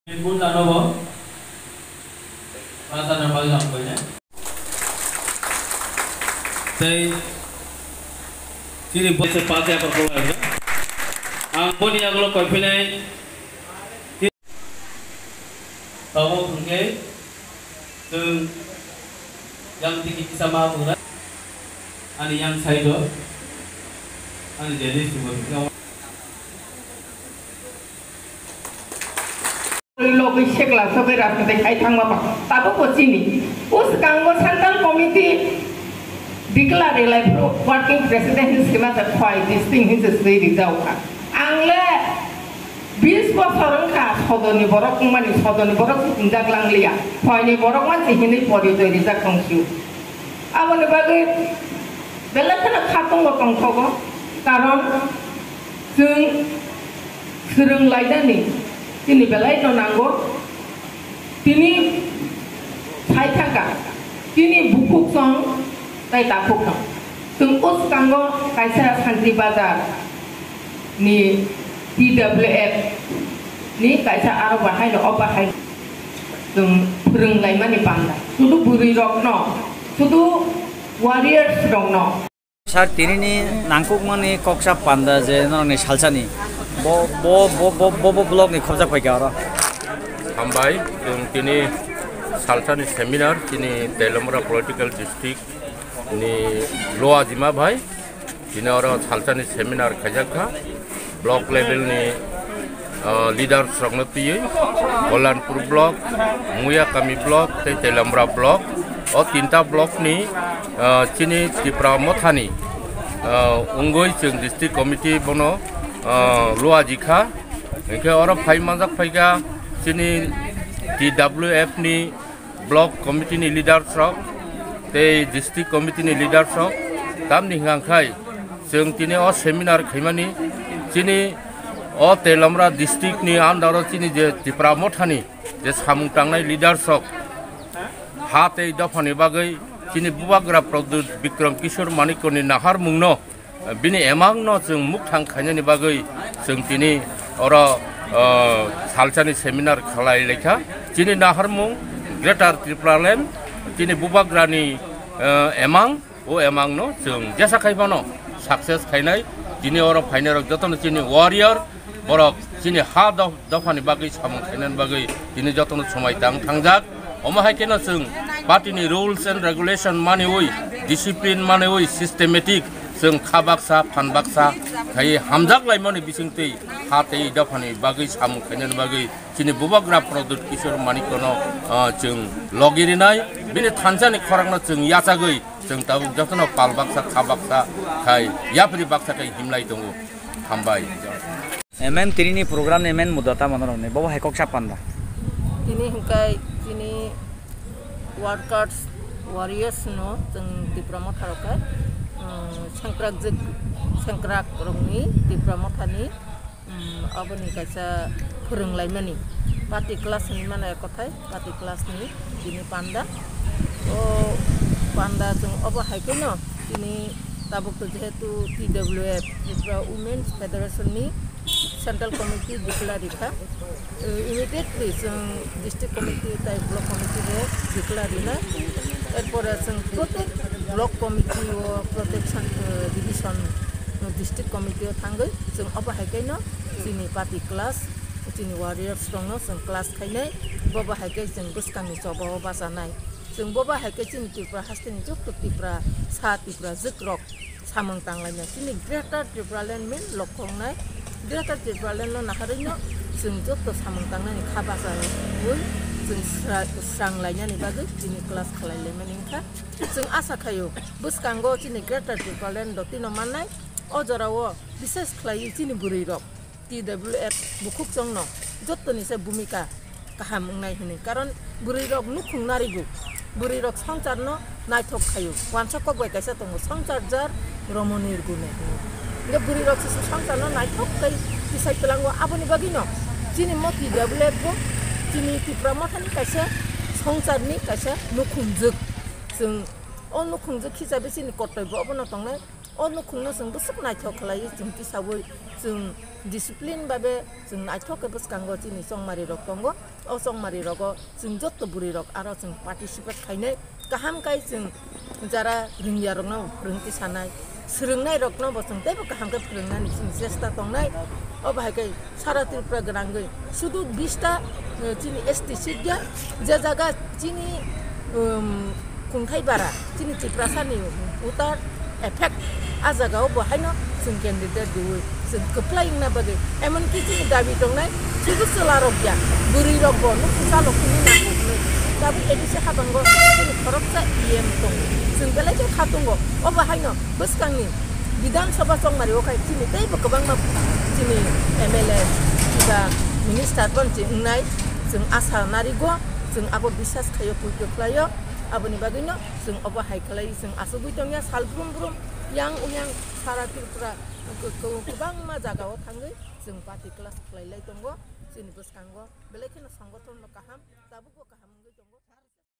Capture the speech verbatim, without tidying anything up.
Bunda nobo. Pasana bagwi ang koine. Tei chini bo se pa khe abar ko ang. Ang boni yagulo koi phinai. Tamo hwnkhe chwng yang tiki kisa ma bura. Ani yang side o. Ani jadi subo. Logwi sekla sogwi rajniti khai thangma ba tabukbo chini. O swkango Central Committee declare lai phuru working president hinwi swima se phai distinct hinwi se swi rijak kha. Ang le bis bosor wngkha sodoni borok wngmani, sodoni borok se hinjak langliya. Phaini borok ma se hinwi porichoi rijak tong sio. Aboni bagwi belai kheno kha tongo tongthogo, karon chwng swrwng lainani chini belai no nango. Tini sai thangkha, tini bukhuk chwng tei takhuk no. Chwng o swkango kaisa Santi Bazar ni T W F ni kaisa aro bahai no, o bahai chwng phwrwng laimani panda. Sudu bwrwi rok no, sudu warriors rok no. Sir, tinini nangkukmani koksa panda je norokni salsani bo, bo, bo, bo, bo, bo blog ni khobjak paikha oro. Hambai, chwng tini salsani seminar, tini Teliamura Political District ni Loajima bai. Tini oro salsani seminar khaijak kha. Block level ni, ah, leaders rokno twiwi Kollanpur block, Muyakami block tei Teliamura block. O tinta block ni, ah, chini Tipra Mothani, ah, wngwi chwng district committee bono, ah, luaji kha. Hinkhe oro phai manjak phaikha chini T W F ni block committee ni leaders rok tei district committee ni leaders rok, tamni hwnka khe chwng tini o seminar khaimani chini o Teliamura district ni under o chini je Tipra Mothani je samung tangnai leaders rok ha tei dophani bagwi chini bubagra Pradyut Bikram Kishore Manikya ni naharmung no bini emang no chwng mukthang khainani bagwi chwng tini oro, o, salsani seminar khlai laikha. Chini naharmung Greater Tipraland, chini bubagrani, o, emang, o emang no chwng jesa khai phano success khainai. Tini oro phainai rok jotono chini warrior, borok chini ha do-, dophani bagwi samung khainani bagwi tini jotono swmai tang thangjak. Omo hai kheno chwng party ni rules and regulation maniwi, discipline maniwi, systematic chwng kha baksa, phan baksa khai hamjak laimani bisingtwi ha tei dophani bagwi samung khainani bagwi chini bubagra Pradyut Kishore Manikya no, ah, chwng logi rinai, bini thansa ni khorang no chwng yachagwi chwng tabuk jotono pal baksa, kha baksa khai, yapri baksa khai himlai tongo. Hambai. M M tini ni program ni main mudda tamo norok ni, bobo hai kok sa panda. Tini hingkai tini workers, warriors no chwng Tipra Motha rok khe, um, sengkrak jwk, sengkrak rok ni Tipra Motha ni, um, aboni kaisa phwrwng laimani party class ni mane kothai. Pati class ni tini panda. O panda chwng obo hai kheno tini tabuk to jehetu T W F, Tripura Women's Federation ni Central Committee declare rikha. Eh, immediately chwng district committee tai block committee bo declare rina. Erpore chwng protek block committee o protection, eh, division, eh, district committee o thangwi chwng obo hai kheno chini party class, chini warriors rokno chwng class khainai, bobo hai khe chwng bwskangni chobao bachanai. Chwng bobo hai khe chini Tripura hasteni jotto Tripura sa Tripura jwk rok samung tanglainai. Chini Greater Tipraland main lokhongnai. Greater Tipraland no naharwi no chwng jotto samung tangnani kha bachawi chwng sra-, srang lainani bagwi chini class khalai laimani wngkha. Chwng asa khaio bwskango chini Greater Tipraland dotino mannai. O jorao bises khlaiwi chini bwrwi rok. T W F bukhuk chwngno jottoni se bhumika kaham wngnai hwnwi, karon bwrwi rok nukhung narigo, bwrwi rok swngcharno naithok khaio, uansuk kok bai kaisa tongo swngchar jar romoni rwgwi nai hwnwi. Hwnkhe bwrwi rok se swngcharno naithok tei tisai twlango, aboni bagwino chini mo T W F bo chini Tipra Mothani kaisa swngcharni kaisa nukhungjwk. Chwng o nukhungjwk khichabe chini kottoi bo obono tongnai. O nukhungno chwng bwswk naithok khlaiwi chwng tisaui chwng discipline babe chwng naithok khe bwskango chini chongmari rok tongo. O chongmari rogo chwng jotto bwrwi rok aro chwng participate khainai kaham kai chwng jara rwngya rokno phwrwng tisanai, swrwngnairokno bo chwng teibo kaham khe phwrwngnani chini chesta tongnai. O bahai khe sara Tripura gwnangwi sudu bista, eh, chini S T seat ya, je jaga chini, um, kungthai bara, chini Tiprasani voter effect, a jagao bo haino chwng candidate diwi chwng kwplai wngna bagwi, emonki chini dabi tongnai, sudu chwla rok ya, bwrwi rok bo nuk chalo kini nango hwnwi, tabuk A D C habango chini khoroksa E M tongo, chwng belai khe kha tongo, obo haino bwskangni Bidhan Sabha chongmari o khai chini teibo kwbangma chini M L A kiba minister bon chini wngnai, chwng asa narigo, chwng abo bisas khaio, puitu khlaio, aboni bagwino chwng obo hai khlai chwng asugwi tongya sal brum brum yang uyang sara Tripura kwbangma jagao thangwi chwng party class khlai lai tongo chini bwskango, belai kheno songothon no kaham, tabukbo kaham wngwi tongo.